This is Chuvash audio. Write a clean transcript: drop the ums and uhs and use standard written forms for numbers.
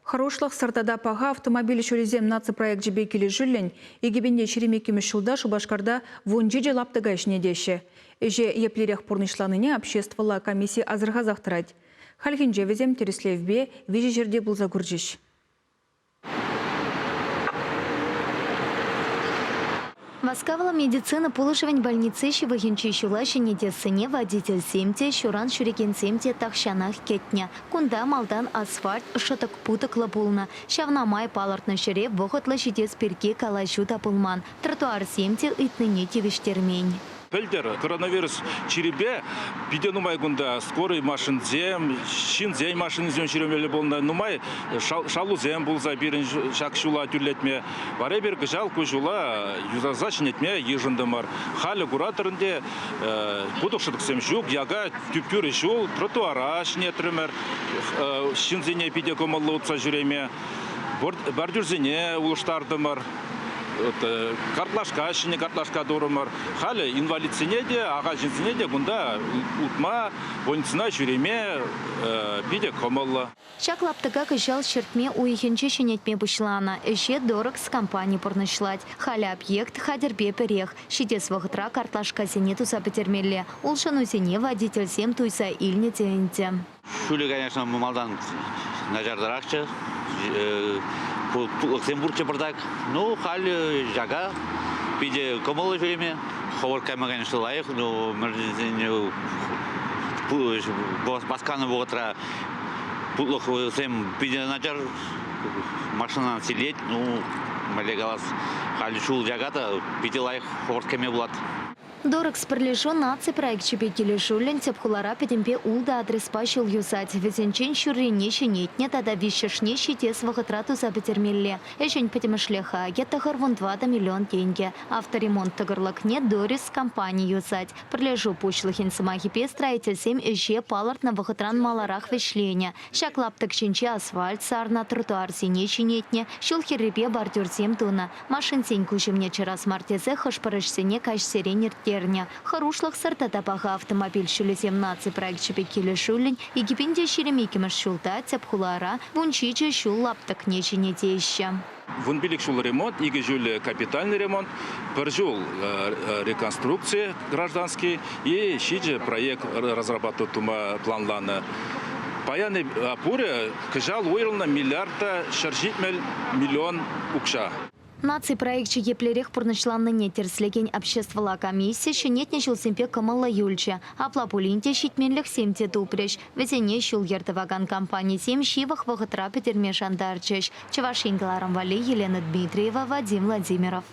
Хӑрушлӑхсӑр тата паха автомобиль ҫулӗсем наци проекчӗпе килӗшӳллӗн 2022 ҫулта Шупашкарта 17 лаптӑка ҫӗнетеҫҫӗ. Ӗҫе еплерех пурнӑҫланине обществӑлла комисси асӑрхасах тӑрать. Хальхинче вӗсем тӗрӗслевпе виҫӗ ҫӗрте пулса курчӗҫ. Васкавлӑ медицина пулӑшӑвӗн больници ҫывӑхӗнчи ҫула ҫӗнетессине водительсем те, ҫуран ҫӳрекенсем те тахҫанах кӗтнӗ. Кунта малтан асфальт шӑтӑк-путӑклӑ пулнӑ. Ҫавна май палӑртнӑ ҫӗре вӑхӑтлӑ ҫитес пирки калаҫу та пулман. Тротуарсем те ыйтнине тивӗҫтермен. Пӗлтӗр коронавирус чирӗпе питӗ нумай кунта скорый машинсем, ҫынсен машинисем ҫӳремелле пулнӑ. Нумай шалусем пулса пирӗн ҫак ҫула тӳрлетме. Вара эпир кӑҫал ку ҫула юсаса ҫӗнетме йышӑнтӑмӑр. Халӗ куратӑр ӗнтӗ, путӑк-шӑтӑксем ҫук, яка тӳп-тӳрӗ ҫул, тротуара ҫӗнетрӗмӗр, ҫынсене питӗ кӑмӑллӑ утса ҫӳреме. Бордюрсене улӑштартӑмӑр. Картлашка, ҫӗнӗ картлашка турӑмӑр. Халӗ инвалидсене те, ахаль ҫынсене те кунта утма, больницӑна ҫӳреме питӗ кӑмӑллӑ. Ҫак лаптӑка кӑҫал ҫӗртме уйӑхӗнче ҫӗнетме пуҫланӑ. Ӗҫе Дорекс компани пурнӑҫлать. Халӗ объект хатӗрпе пӗрех. Ҫитес вӑхӑтра картлашкасене туса пӗтермелле. Улшӑнусене водительсем туйса илнӗ те ӗнтӗ. Ҫулӗ, конечно, малтан начартарахчӗ. Путлӑхсем пурччӗ пӑртак. Ну, халь яка питӗ кӑмӑллӑ ҫӳреме. Хӑвӑрт кайма, конечно, лайӑх, но мӗншӗн васканӑ вӑхӑтра путлӑхсем питӗ начар машина силет. Ну, мӗнле калас, халь ҫул яка та питӗ лайӑх хӑвӑрт кӗме пулать. Дорекс пӗрлешӳ наци проекчӗпе килӗшӳллӗн тӗп хулара пӗтӗмпе ултӑ адреспа ҫул юсать. Вӗсенчен ҫуррине ҫӗнетнӗ тата виҫҫӗшне ҫитес вӑхӑтра туса пӗтермелле. Ӗҫӗн пӗтӗмӗшле хакӗ 94 миллион тенкӗ. Авторемонт тӑкӑрлӑкне Дорис компани юсать. Пӗрлешӳ пуҫлӑхӗн сӑмахӗпе строительсем ӗҫе палӑртнӑ вӑхӑтран маларах вӗҫленӗ. Ҫак лаптӑк ҫинче асфальт сарнӑ, тротуарсене ҫӗнетнӗ, ҫул хӗррипе бордюрсем тунӑ. Машинсен куҫӑмне чарас мар тесе хӑш-пӗр ӗҫсене каҫсерен ирттернӗ. Хӑрушлӑхсӑр тата паха автомобиль ҫулӗсем наци проекчӗпе килӗшӳллӗн 2022 ҫулта тӗп хулара 17 ҫул лаптӑкне ҫӗнетеҫҫӗ. 15 ҫул ремонт, икӗ ҫулӗ капитальный ремонт, пӗр ҫул реконструкци гражданский и ҫичӗ проект разрабатывать тума планланӑ. Паян пурӗ кӑҫал уйрӑлнӑ миллиард та 170 миллион укҫа. Наци проекчӗ еплерех пурнӑҫланнине тӗрӗслекен обществӑлла комисси ҫӗнетнӗ ҫулсемпе кӑмӑллӑ юлчӗ. Апла пулин те ҫитменлӗхсем те тупрӗҫ. Вӗсене ҫул-йӗр тӑвакан компанисем ҫывӑх вӑхӑтра пӗтерме шантарчӗҫ. Чӑваш Ен кӑларӑм валли Елена Дмитриева, Вадим Владимиров.